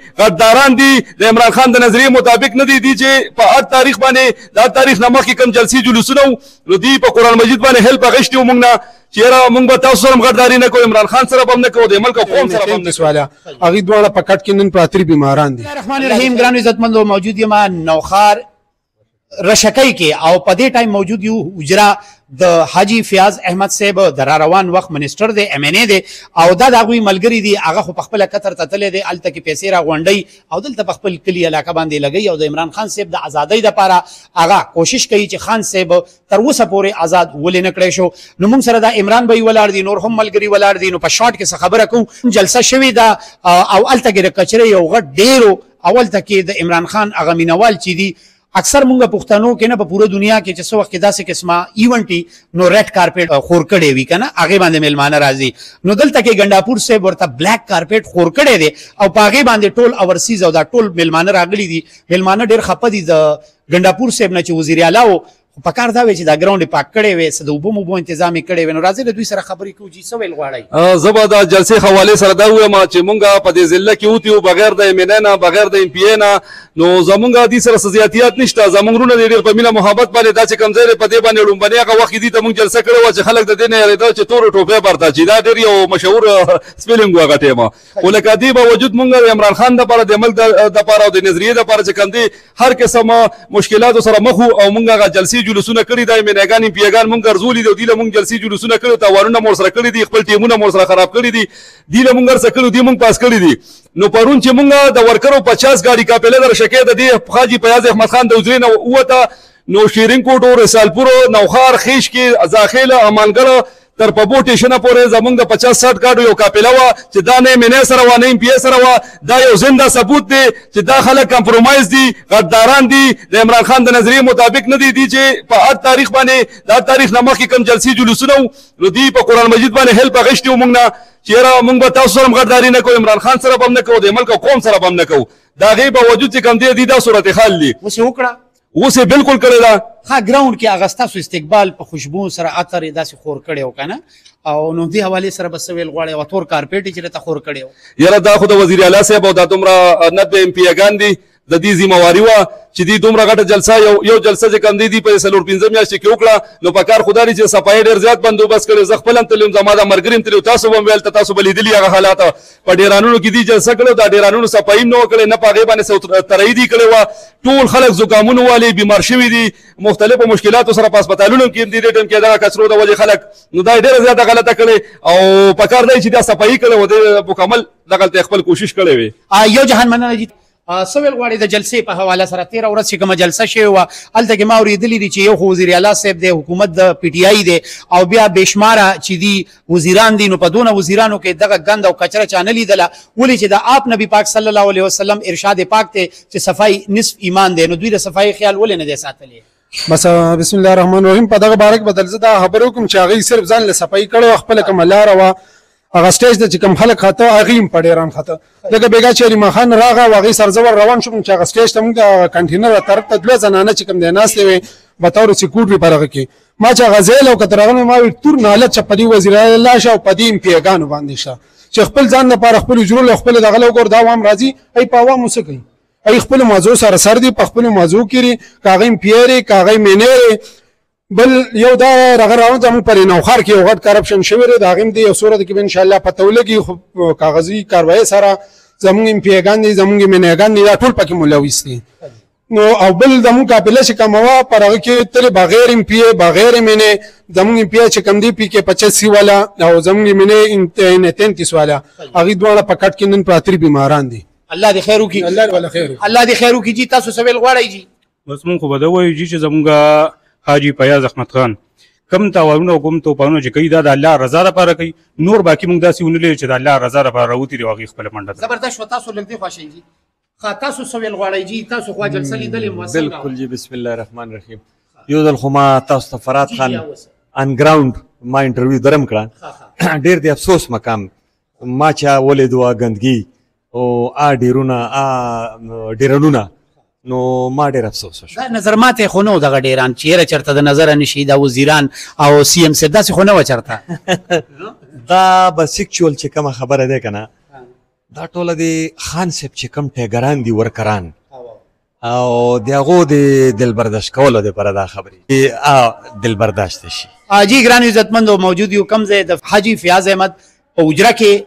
غداران دي، د عمران خان د نظریې مطابق نه دي. دي چې په هر تاریخ باندې د هر تاریخ نه مخکې کوم جلسې جلوسونه وو، نو دوی په قرآن مجید باندې هیلپ اخیستي وو موږ نه چې یاره موږ به تاسو سره هم غداري نه کوو، عمران خان سره به هم نه کوو، د ملک او قوم سره به هم نه کوو. هغوی دواړه په کټ کې نن پراته بیماران دي. الرحمن الرحیم. ګرانو عزتمندو، موجود یم نوښار رشکۍ کې او په دې ټایم موجود یو حجره د حاجي فیاض احمد صاحب د را روان وخت منسټر دی، ایم این ای دی، او دا د هغوی ملګري دي. هغه خو په خپله قطر ته تللی دی، هلته کې پیسې را غونډوي او دلته په خپل کلي علاقه باندې لګوي، او د عمران خان صاحب د ازادۍ دپاره هغه کوشش کوي چې خان صاحب تر اوسه پورې ازاد ولې نه کړی شو. نو موږ سره دا عمران بھائی ولاړ دي، نور هم ملګري ولاړ دي. نو په شارټ کې څه خبره کوو. جلسه شوې ده او هلته کې د کچرې یو غټ ډېر، او هلته کې د عمران خان هغه مینوال چې دي، اکثر مونږ پښتنو کې نه، په پوره دنیا کې چې څه وخت کې داسې قسمه ایونټ، نو ریډ کارپټ خور کړی وي کنه، هغه باندې میلمانه راځي. نو دلته کې ګنډاپور صاحب ورته بلیک کارپټ خور کړی دی او په هغې باندې ټول اورسیز او دا ټول میلمانه راغلي دي. میلمانه ډېر خپه دي د ګنډاپور صاحب نه چې وزیر اعلی و، خو پکار دا وی چې دا ګراوند پاک کړی وي، څه د اوبو موبو انتظام یې کړی وي. نو راځئ له دوی سره خبرې کوو. جي، څه ویل غواړئ؟ زه به د جلسې حوالې سره دا ووایم چې مونږ په دې ضلع کې وتي یو بغیر د ایم این ای نه، بغیر د ایم پي ای نه، نو زمونږ دې سره څه زیاتیات نشته. زمونږ وروڼه دې ډېر په مینه محبت باندې دا چې کوم ځای دی په دې باندې لومبنی هغه وخت کې دې ته مونږ جلسه کړې وه چې خلک د دې نه یارېده چې تورو ټوپۍ برته، چې دا ډېر یو مشهور سپیلینګ و هغه ټیمه. خو لکه دې باوجود مونږ د عمران خان دپاره، د ملک دپاره او د نظریې دپاره چې کوم دی هر قسم مشکلاتو سره مخ وو، او مونږ هغه جلسې جلوسونه کړي دا ایم این ایګان ایم پي ایګان مونږ ګرځولي دي، او دوی له مونږ جلسې جلوسونه کړي، تاوانونه مو ورسره کړي دي، خپل ټیمونه مو ورسره خراب کړي دي، دوی له مونږ هر څه کړي، دوی مونږ پاس کړي دي. نو پرون چې مونږ د ورکرو 50 ګاډي قافله د رشکې د دې حاجي فیاض احمد خان د حجرې نه ووته، نو شیرین کوټو، رسالپور، نوښار، خیشکې، ازاخېل، امانګړ تر پبو ټیشنه پورې زمونږ د 50 60 ګاډو یو قافله وه چې دا نه ایم این ای سره وه، نه ایم پي ای سره وه. دا یو زنده ثبوت دی چې دا خلک کمپرومایز دي، غداران دي، د عمران خان د نظریې مطابق نه دي. دي چې په هر تاریخ باندې د هر تاریخ نه مخکې کوم جلسې جلوسونه وو، نو دوی په قرآن مجید باندې هیلپ اخیستي وو موږ نه چې یاره موږ به تاسو سره هم غداري نه کوو، عمران خان سره به هم نه کوو، د ملک او قوم سره به هم نه کوو. د هغې باوجود چې کوم دی دوی دا صورتحال دي. اوس یې وکړه؟ اوس یې بالکل کړې ده. ښه، ګراوند کې هغه ستاسو استقبال په خوشبو سره عطر یې داسې خور کړی و که نه؟ او نو دې حوالې سره به څه ویل غواړئ؟ او تور کارپېټ یې چې راته خور کړی و. یاره دا خو د وزیر اعلی صاحب او دا دومره 90 ایم پي اګان دي، د دې ذمہواري وه چې دې دومره غټه جلسه، یو جلسه چې کوم دی په 4 5 میاشتې کې وکړه، نو په کار خدای چې صفایي ډېر زیات بندوبست کړی. زه خپل هم تللی وم، زما د ملګري هم تللی، تاسو به هم ویل، تاسو به لیدلي هغه حالات. په ډېرانونو کې دې جلسه کړې، دا ډېرانونو صفایي هم نه وه کړې، نه په هغې باندې څه ترایي دي کړې وه. ټول خلک زکامونو والي بیمار شوي دي، مختلفو مشکلاتو سره په هسپتالونو کې هم دي دې ټایم کې دغه کچرو د وجې خلک. نو دا ډېره زیاته غلطه کړې او په کار دی چې دا صفایي کړې وه، دې مکمل دغلته خپل کوشش کړی وي. یو جهان مننه جی. څه ویل غواړي د جلسې په حواله سره؟ تېره ورځ چې کومه جلسه شوې وه، هلته کې ما اورېدلي دي چې یو خو وزیر اعلی صاحب دی، حکومت د پي ټي آی دی، او بیا بېشماره چې دي وزیران دي. نو په دونه وزیرانو کې دغه ګند او کچره چا نه لیدله، ولې چې د آپ نبی پاک صلی الله علیه وسلم ارشاد پاک دی چې صفای نصف ایمان دی. نو دوی د صفای خیال ولې نه دی ساتلی؟ بس، بسم الله الرحمن الرحیم. په دغه باره کې بدل زه دا خبره وکم چې هغه صرف ځان له صفای کړو، خپل کوم لار وه هغه سټیج ته چې کوم خلک خاطه هغه هم په ډیران خاطه. لکه بیګا چې علي خان راغه او هغه سرزور روان شوم چې هغه سټیج ته موږ کنټینر طرف ته دوه زنانه چې کوم دی ناستې وي بطور سکیورټي پرغه کې، ما چې هغه ځای او کتر هغه ما وی تور نالت چې پدی وزیر الله شه او پدی ایم پی ګانو باندې شه چې خپل ځان لپاره خپل جوړ خپل دغه وګور دا عوام راځي، ای په عوام څه کوي؟ ای خپل موضوع سره سر دی، په خپل موضوع کې کاغه پیری کاغه مینری. بل یو دا رغه راون زموږ پر نوخار کې یو غټ کرپشن شوی دی، دا غیم دی یو صورت کې ان شاء الله پته ولګي، خو کاغذي کاروایی سره زموږ ایم پی ګان دي، زموږ مینګان دي، دا ټول پکې ملوث دي. نو او بل زموږ قافله چې کومه وه پر هغه کې تل بغیر ایم پی بغیر مینه، زموږ ایم پی چې کوم دی پی کې 85 والا او زموږ مینه ان 33 والا، هغه دواړه په کټ کې نن پراته بیماران دي. الله دې خیر وکړي. الله دې ولا خیر وکړي. الله دې خیر وکړي. جی، تاسو څه ویل غواړئ جی؟ بس مونږ خو به دا وایو جی چې زمونږ حاجي فیاض احمد خان کم تاوانونه او کوم توپانونه چې کوي، دا د الله رضا لپاره کوي. نور باقي مونږ داسې ونه لیدل چې د الله رضا لپاره راوتي دي او هغې خپله منډه ده. زبردست شو. تاسو لږ دې خوښئ جی. ښه، تاسو څه ویل غواړئ جی؟ تاسو خو جلسه لیدلې مو؟ بالکل جی، بسم الله الرحمن الرحیم. یو ځل خو ما تاسو ته فرات خان ان ګراوند ما انټرویو درم کړه. ډیر د افسوس مقام ما چا ولیدو ګندګي او آ ډیرونه آ ډیرنونه، نو ما ډیر افسوس وشو. دا نظر ماته خو نو دغه ډیران چیرې چرته د نظر نشي، دا وزیران او سی ام سي داسې خو نه و چرته. دا بس اکچوال چې کومه خبره ده کنه. دا ټوله د خان صاحب چې کوم ټیګران دي، ورکران، او د هغو د دلبرداشت کولو دپاره دا خبرې دلبرداشت شي. جی ګران عزتمندو، موجود یو کم ځای د حاجي فیاض احمد په حجره کې،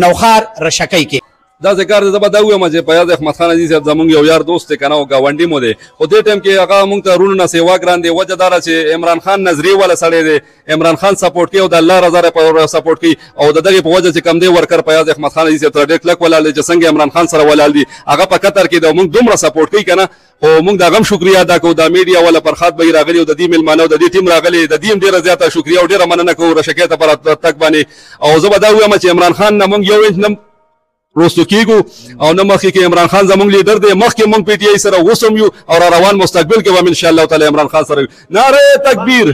نوخار رشکۍ کې. دا ذکر زه به دا ووایم چې فیاض احمد خان عزیز صاحب زمونږ یو یار دوست دی که نه، او ګاونډي مو دی، خو دې ټایم کې هغه مونږ ته رونو نه سیوا ګران دی. وجه دا ده چې عمران خان نظریې والا سړی دی، عمران خان سپورټ کوي او د الله رضا لپاره سپورټ کوي، او د دغې په وجه چې کوم دی ورکر فیاض احمد خان عزیز صاحب تر ډېر کلک ولاړ دی چې څنګه عمران خان سره ولاړ دي. هغه په قطر کې دی، مونږ دومره سپورټ کوي که نه، خو مونږ د هغه هم شکریه ادا کوو. دا میډیا والا پرخات به راغلي او د دې مېلمانه او د دې ټیم راغلي، د دې هم ډېره زیاته شکریه او ډېره مننه کوو رشکې ته پر تګ باندې. او زه به دا ووایم چې عمران خان نه مونږ یو انچ نه وروستو کیږو او نه مخکې کې. عمران خان زمونږ لیډر دی، مخکې مونږ پی ټی آی سره اوس هم یو او را روان مستقبل کې به ان شاء الله تعالی عمران خان سره. نعره تکبیر.